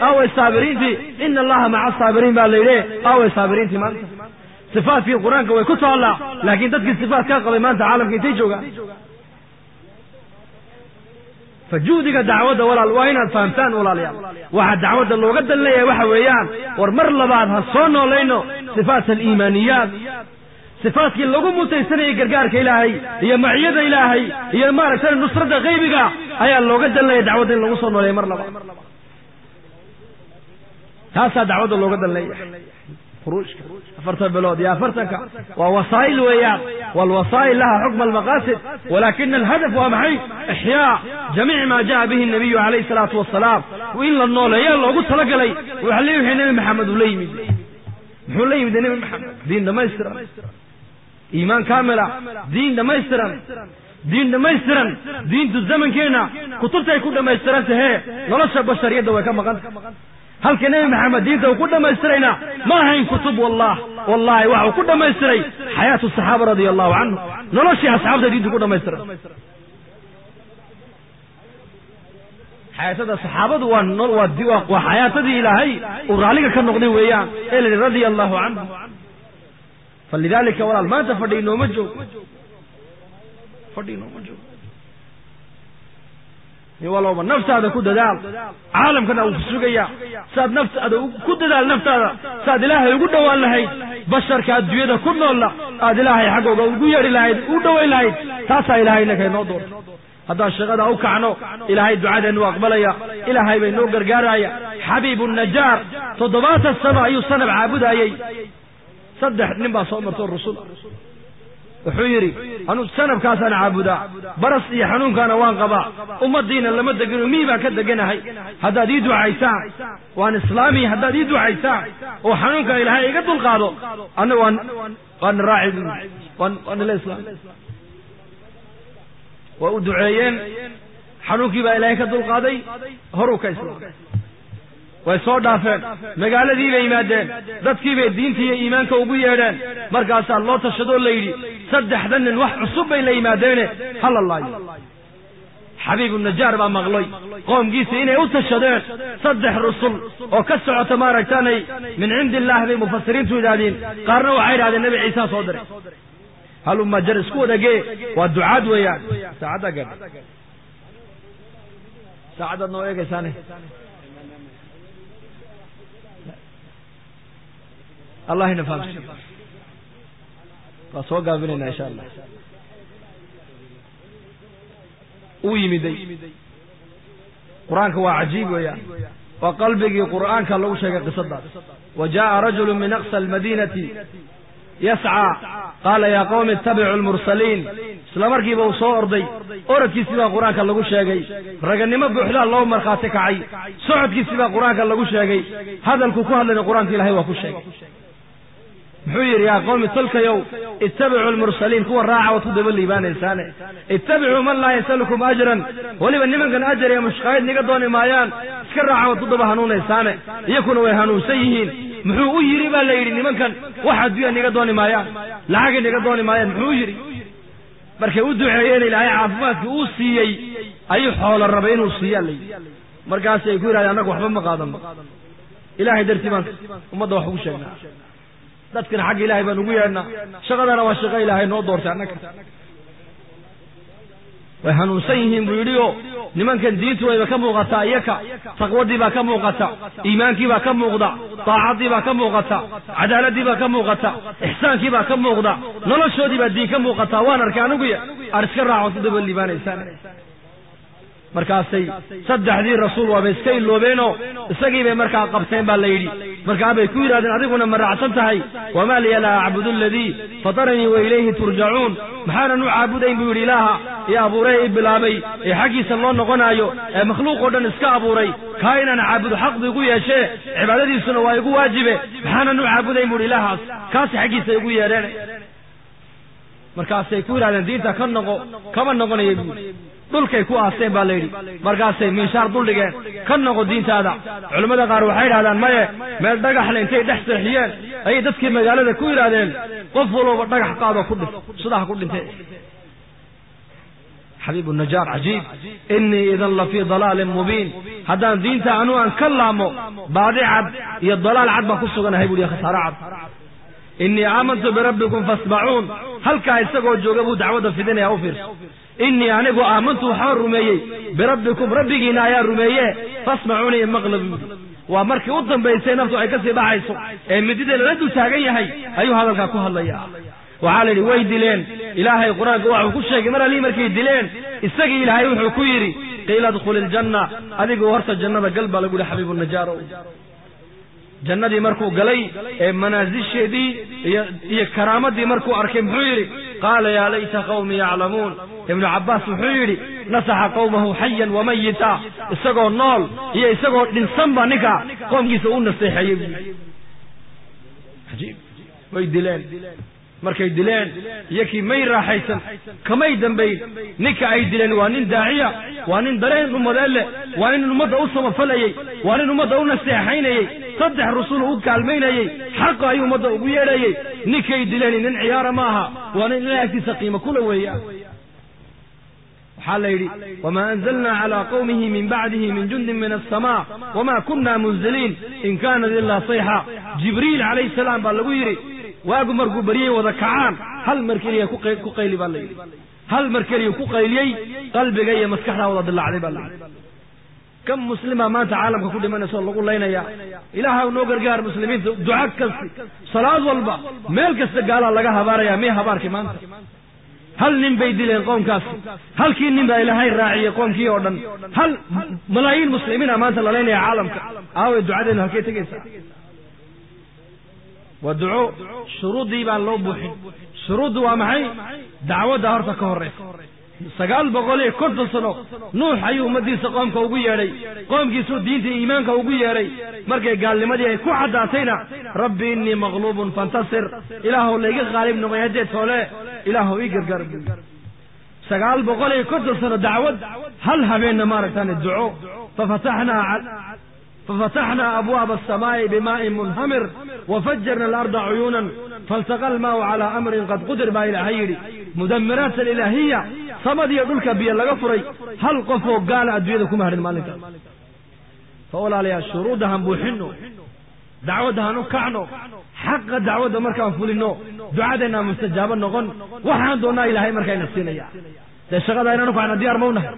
Aaway saabiriintii? Ina allaha maca asaabiriin baa la yidhi. Aaway saabiriintii maanta? Sifaadkii qur-aanka way ku taallaa, laakiin dadkii sifaadkaa qabay maanta caalamka intay joogaan? Fa juhdiga dacwadda walaal waa inaad fahamtaan walaalayaal. Waxaa dacwadda looga dan leeyahay waxa weeyaan, war mar labaad ha soo noolayno sifaat aliimaaniyaat, sifaadkii lagu mutaysanayay gargaarka ilaahay iyo maciyada ilaahay iyo maaragtay nusradda qaybiga ayaa looga dan leeyahay dacwadda in lagu soo nooleeyo mar labaad. Taasaa dacwadda looga dan leeyahay. Khuruujka 40 bilood iyo 40-ka waa wasaa'il weeyaan, waalwasaa'il laha xukma almaqaasid, walaakina alhadaf waa maxay? Ixyaa jamiic maa jaa bihi nabiyu calayhi salaatu wasalaam, in la nooleeyaa loogu talagalay waxa le wixii Nebi Maxamed uu la yimid. Muxuu la yimid Nebi Maxamed? Diin dhamaystiran, iimaan kaamila, diin dhammaystiran, diin dhammaystiran. Diintu zamankeenna kutubtay ku dhammaystiran tahee, nolosha bashariyadda way ka maqan tahay. Halka Nebi Maxamed diinta uu ku dhammaystirayna ma ahayn kutub, wallah wallahi, waxa uu ku dhammaystiray xayaatu saxaaba radia allahu canhu, noloshii asxaabta diintu ku dhammaystiran. Xayaatada saxaabadu waa xayaatadii Ilaahay uu raalliga ka noqday weeyaan, ee la yihi radia allahu canhu. Falidaalika walaal, maanta fadhi inooma joogo, fadhi inooma joogo. Nin walowba naftaada ku dadaal, caalamkana uu ku sugaya. Saad naftaada ku dadaal, naftaada saad Ilaahay ugu dhowaan lahayd, basharka adduunyada ku noolla aad Ilaahay xaggooga ugu yeedhi lahayd, u dhowayn lahayd, taasaa Ilahay innaka inoo doorto. Haddaan shaqada u kacno, Ilaahay ducadeennu aqbalaya, Ilaahay bay noo gargaaraya. Xabiibu Najaar 70 sano ayuu sanab caabudayey. 3 nin baa soo martoo rusul. Wuxuu yidhi, anuu sanabkaasaan caabudaa, baras iyo xanuunkaana waan qabaa, ummaddiina lama degino, mii baan ka deganahay. Haddaad ii ducaysaan waan islaami, haddaad ii ducaysaan oo xanuunka Ilaahay iga dulqaado, anna waan waana raaci buu yidhi, waan waanila islaami. Waa u duceeyeen, xanuunkii baa Ilaahay ka dulqaaday, horuu ka islaamay. Way soo dhaafeen, magaaladii bay yimaadeen, dadkii bay diintii iyo iimaanka ugu yeedheen. Markaasaa loo tashadoo la yidhi, saddexda nin wax cusub bay la yimaadeene, hala laayo. Xabiibu Najaar baa maqlay qoomkiisa inay u tashadeen 3 rusul oo ka socota maaragtaanay min cindi illahi bay mufasiriintu yidhahdeen, qaarna waxay yidhahdeen Nebi Ciisa soo diray. Haluma jar isku wadagee, waa ducaad weeyaan. Saacaddaa gaadhay, saacaddaad noo eegaysaane. Allah ina fahamsiiyo. Waa soo gaabinayna insha Allah. Uu yimiday qur-aanka waa cajiib weeyaan, waa qalbigii qur'aanka lagu sheegay qisadaas. Wa jaءa rajulu min aqsa almadinati yascaa qaala yaa qawmi ittabicuu almursaliin. Isla markiiba uu soo orday, orodkiisii baa qur-aanka lagu sheegay, raganimo buuxdaa loo markhaati kacay, socodkiisii baa qur-aanka lagu sheegay, hadalku ku hadlayna qur-aanka Ilahay waa ku sheegay. Muxuu yidhi? Yaa qawmi, tolkayow, ittabicuu almursaliin, kuwa raaca waad ku daba liibaanaysaane. Ittabicuu man laa yasalukum ajran, weliba nimankan ajar iyo mushqaayad niga dooni maayaan, iska raaca waad ku daba hanuunaysaane. Iyakuna way hanuunsan yihiin. Muxuu u yidhi baa la yidhi, nimankan wax adduunya niga dooni maayaan, lacagay niga dooni maayaan? Muxuu u yidhi? Markay u duceeyeen Ilaahay caafimaadkii uu siiyey, ayuu xoolo rabay inuu siiyaa la yidhi. Markaasay ku yidhahdeen, annagu waxba ma qaadano, Ilahay dartii baan ummadda wax ugu sheegnaa, dadkana xagga Ilahay baan ugu yeedhnaa, shaqadana waa shaqo Ilaahay noo doortay annaga. Way hanuunsan yihiin buu yidhi, oo nimankan diintu wayba ka muuqataa, iyaka taqwadii baa ka muuqata, iimaankii baa ka muuqda, daacaddii baa ka muuqata, cadaaladdii baa ka muuqata, ixsaankii baa ka muuqda, noloshoodii baa diin ka muuqataa, waan arkay aniguya, aan iska raaco ku daba liibaanaysaan. Markaasay saddexdii rasuul waaba iska iloobeenoo isagii bay markaa qabteen baa la yidhi. Markaa bay ku yidhahdeen, adiguna ma raacsan tahay? Wamaa liya laa acbudu aladii fataranii wa ilayhi turjacuun. Maxaanan u caabudayn buu yidhi Ilaaha ee abuuray, i bilaabay, ee xaggiisa loo noqonaayo, ee makhluuq oo dhan iska abuuray? Kaa inaan caabudo xaq bu igu yeeshee, cibaadadiisuna waa igu waajibe. Maxaanan u caabudayn buu yidhi Ilaahaas kaasi xaggiisa igu yeedheen? Markaasay ku yidhahdeen, diinta ka noqo. Kama noqonaya buu yidhi. Dhulkay ku aasteen baa la yidhi. Markaasay miinshaar duldhigeen, ka noqo diintaada. Culimmada qaar waxay yidhahdaan maye, meel dhagaxle intay dhex seexiyeen ayay dadkii magaalada ku yidhahdeen, qof walooba dhagax qaadoo ku dhif, sidaa ha ku dhintay. Xabiibu Najaar cajiib, innii idan la fii dalaalin mubiin. Haddaan diinta anuu aan ka laamo, baadi cad iyo dalaal cad baan ku suganahay buu yihi, khasaare cad. Innii aamantu birabbikum fasmacuun. Halkaa isagoo jooga buu dacwadda fidinaya, u fiirso. Innii anigu aamantu waxaan rumeeyey, birabbikum rabbigiina ayaa rumeeye, fasmacuuni imaqla buu yidhi. Waa markii u dambaysay naftu ay kasii baxayso ee midida lala dul taagan yahay ayuu hadalkaa ku hadlayaa. Waxaa la yidhi way dileen. Ilaahay qur-aanka waxuu ku sheegay mar allihii markay dileen isagii ilaahay wuxuu ku yidhi qiila adkhuli iljanna, adigu horta jannada gal baa lagu yihi. Xabiibu Najaarow jannadii markuu galay ee manaasisheedii iyo karaamadii markuu arkay muxuu yidhi? Qaala yaa layta qawmii yaclamuun. Ibnu Cabbaas wuxuu yidhi nasaxa qawmahu xayan wamayita, isagoo nool iyo isagoo dhinsanba ninka qoomkiisa u naseexeeyey buu yidhi. Cajiib, way dileen. Markay dileen iyakii may raaxaysan, kamay dambayn. Ninka ay dileen waa nin daaciya, waa nin dareen ummadee leh, waa nin ummadda u samafalayey, waa nin ummadda u naseexaynayey, 3 rusul u kaalmaynayey, xaqa ayuu ummadda ugu yeedhayey. Ninkay dileen nin ciyaara ma aha, waa nin ilahay agtiisa qiimo kula weeya. Waxaa la yidhi wamaa anzalnaa calaa qawmihi min bacdihi min jundin min alsamaa wamaa kunna munziliin in kaanat ilaa sayxa. Jibriil calayhi salaam baa lagu yidhi waagu markuu baryey wada kacaan hal mar keliya ku qayli baa la yidhi. Hal mar keliya ku qayliyey, qalbiga iyo maskaxdaa wada dilaacday baa la yidhi. Kam muslimaa maanta caalamka ku dhimanaysa oo lagu laynaya? Ilaaha noo gargaar muslimiinta. Duca kasti, salaad walba, meel kasta gaalaa laga habaaraya. Miya habaarkii maanta? Hal nin bay dileen qoomkaasi, halkii nin baa ilaahay raaciyey qoomkii oo dhan. Hal malaayiin muslimiina maanta la laynaya caalamka. Aaway ducadeenu, halkay tegaysaa? Waa duco shuruuddii baan loo buuxin. Shuruuddu waa maxay? Dacwadda horta ka horraysa. 950 sano Nuux ayuu ummaddiisa qoomka ugu yeedhay, qoomkiisuu diinta iimaanka ugu yeedhay. Markay gaalnimadii ay ku caddaatayna, rabbi innii maqluubun fantasir, ilaahow layga qaalib noqoy haddeed toole, ilaahow ii gargaar buu. 950 sano dacwad, hal habeenna maaragtaane duco. Fafataxnaa abwaaba asamaa'i bimaa'in munhamir wafajarna alarda cuyuunan faltaqa almaa'u calaa amrin qad qudir baa ilaahay yidhi. Mudamiraat alilaahiya, samadiyo dhulka biyo laga furay, hal qof oo gaala adduunyada kuma hadhin maalintaas. Fa walaalayaal, shuruudda han buuxinno, dacwadda han u kacno. Xaqa dacwadda markaan fulinno ducadeennaa mustajaabo noqon, waxaan doonnaa ilaahay markayna siinaya. Dee shaqada inaan u kacna diyaar mawnahay?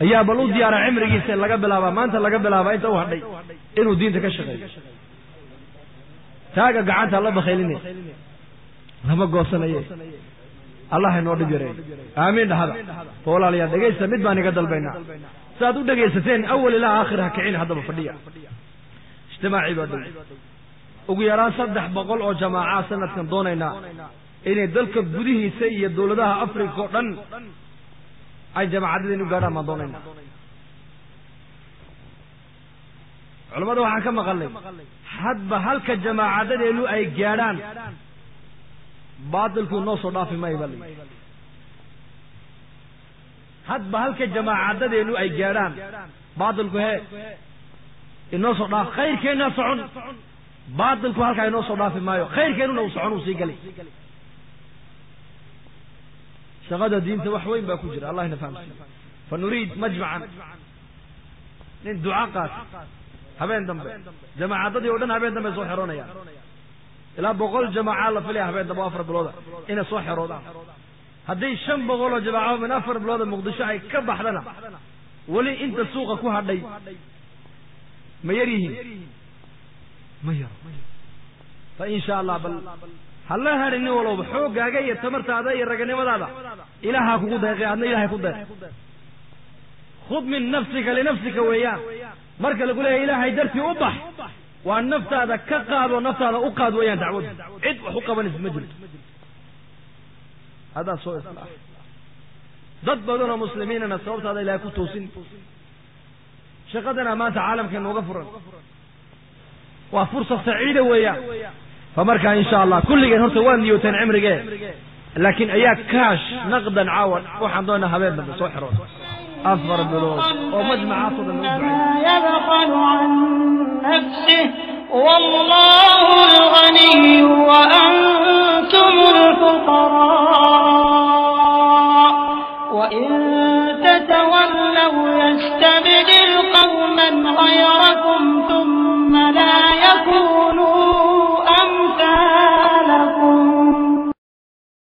Ayaa bal u diyaara cimrigiisa laga bilaabaa maanta, laga bilaabaa inta u hadhay inuu diinta ka shaqeeyo? Taaga gacanta, la bakhayline, lama goosanaye. Allah inoo dhib yareeyo, aamiin dhahada. Fa walaalayaal dhegaysta, mid baan iga dalbaynaa. Saaad u dhegaysateen awal ilaa aakhir ha kicin, haddaba fadhiya. Ijtimaacii baa dhow. Ugu yaraan 300 oo jamaaca sanadkan doonaynaa inay dalka gudihiisa iyo dowladaha Africa oo dhan ay jamaacadadeen u gaadhaan baan doonaynaa. Culammada waxaan ka maqalnay hadba halka jamaacadadeenu ay gaadhaan baatilku noo soo dhaafi maayo baa la yidhi. Hadba halka jamaacadadeenu ay gaadhaan baatilku hee inoo soo dhaaf, khayrkeennaa socon, baatilku halkaa inoo soo dhaafi maayo, khayrkeennuna uu socon, uu sii galay. Shaqada diinta wax weyn baa ku jira, allah ina fahamsiiyo. Fa nuriid majmacan nin duca qaata habeen dambe. Jamaacadadii o dhan habeen dambe soo xeroonayaan. Ilaa 100 jamaaca la filaya habeen dambe oo 4 bilooda inay soo xeroodaan. Haddii 500 oo jamaaco min 4 bilooda Muqdisho ay ka baxdana, weli inta suuqa ku hadhay ma yar yihiin? Ma yaro. Fa in sha Allah bal hala hadhin. Nin walowba xooggaaga iyo tamartaada iyo raganimadaada ilaahaa kugu deeqay, adna ilahay ku deeq. Khud min nafsika linafsika weeyaan. Marka lagu leeyahy ilaahay dartii u bax, waa naftaada ka qaado, naftaada u qaad weeyaan. Dacwaddu cid wax u qabanaysa ma jirto. Haddaad soo islaax dad badan oo muslimiinana sababtaada ilahay ku toosin. Shaqadana maanta caalamka inooga furan waa fursa saciida weeyaan. Fa markaa insha Allah kulligeen horta waa niyooteen cimrigee, laakiin ayaa kaash naqdan caawan waxaan doonaa habeen dambe soo xiroon 4 bilood oo majmacaasoo dhan u ducay. يبخل عن نفسه والله الغني وأنتم الفقراء.